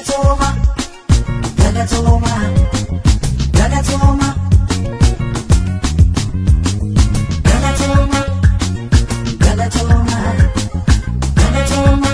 Galatooma, galatooma, galatooma. Galatooma, galatooma, galatooma.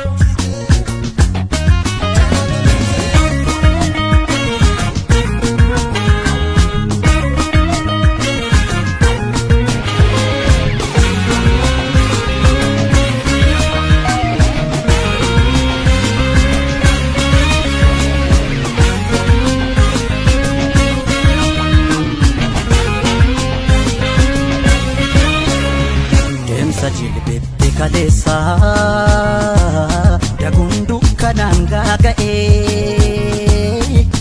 Deemsa jilbeetti kaleessa daguun dukkanaan gaaga'ee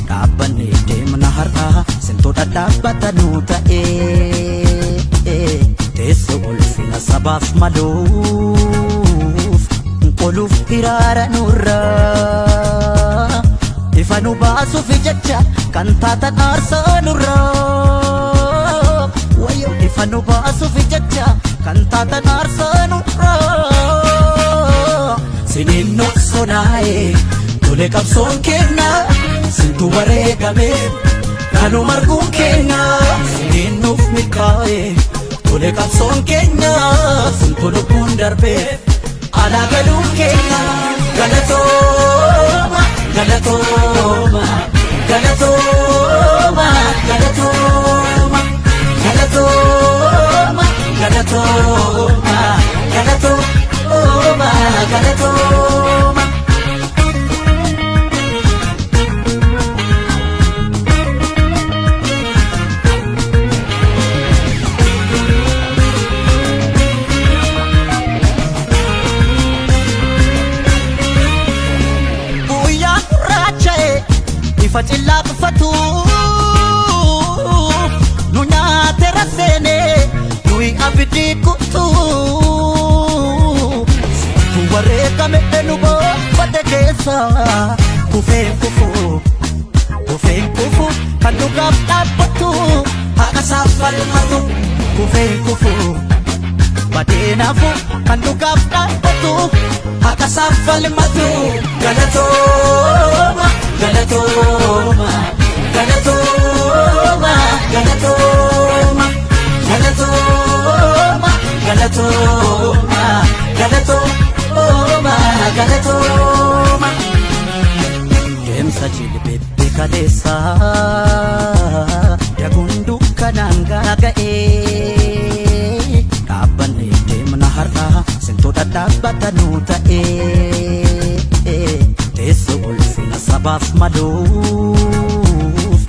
dhaabbannee deemna har'a sintoota dhaabbata nuu ta'ee teessoo ulfina sabaaf maluuf qoluuf hiraara nurraa ifa nu baasuuf jecha kan taatan aarsaa nurraa wayyo ifa nu baasuuf jecha kan taatan aarsaa nurraa siniin noqsonaa'e tole qabsoon kenna sintu wareegame kanu marguun kenna siniin nuuf milkaa'e tole qabsoon kenna sintu lubbuun darbe alaa galuun kenna galatooma galatooma galatooma galatooma galatooma galatooma galatooma galatooma. Guyyaa gurraacha'e ifa cillaa buufatu nu nyaate raseene nuyi abidii kutu tu wareegame nu boonfate keessa kufeen kufu kufeen kufu kan dhugaaf dhaabbatu haqa isaaf falmatu kufeen kufu badeenaafu kan dhugaaf dhaabbatu haqa isaaf falmatu galatooma galatooma galatooma galatooma galatooma galatooma galatooma galatooma. Deemsa jilbeetti kaleessa daguun dukkanaan gaaga'ee dhaabbannee deemna har'a sintoota dhaabbata nuu ta'ee teessoo ulfina sabaaf maluuf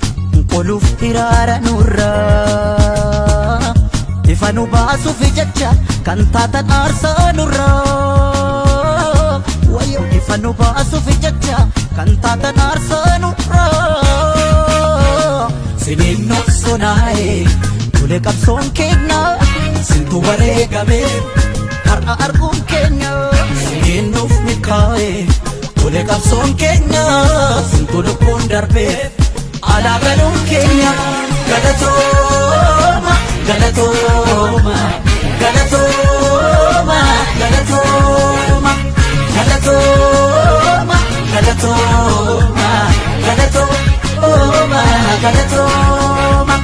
qoluuf hiraara nurraa ifa nu baasuuf jecha kan taatan aarsaa nurraa wayyo ifa nu baasuuf jecha kan taatan aarsaa nurraa siniin noqsonaa'e tole qabsoon keenya sintu wareegame har'a arguun keenya siniin nuuf milkaa'e tole qabsoon keenya sintu lubbuun darbe alaa galuun keenya galatooma galatooma galatooma galatooma galatooma galatooma galatooma galatooma.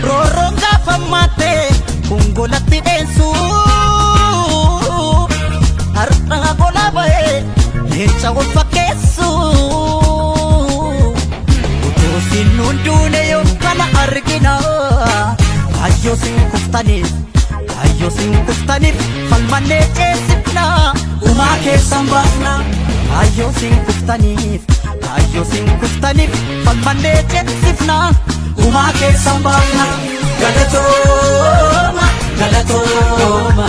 Roorroon gaafa maattee kungolatti dheensu har'a gola ba'ee leenca wal fakkeessu utuu siin nuun duune yoo kana argina kaayyoo siin kuftaniif kaayyoo siin kuftaniif falmannee ceesifna gumaa keessan baafna kaayyoo siin kuftaniif kaayyoo siin kuftaniif falmannee ceesifna gumaa keessan baafna galatooma galatooma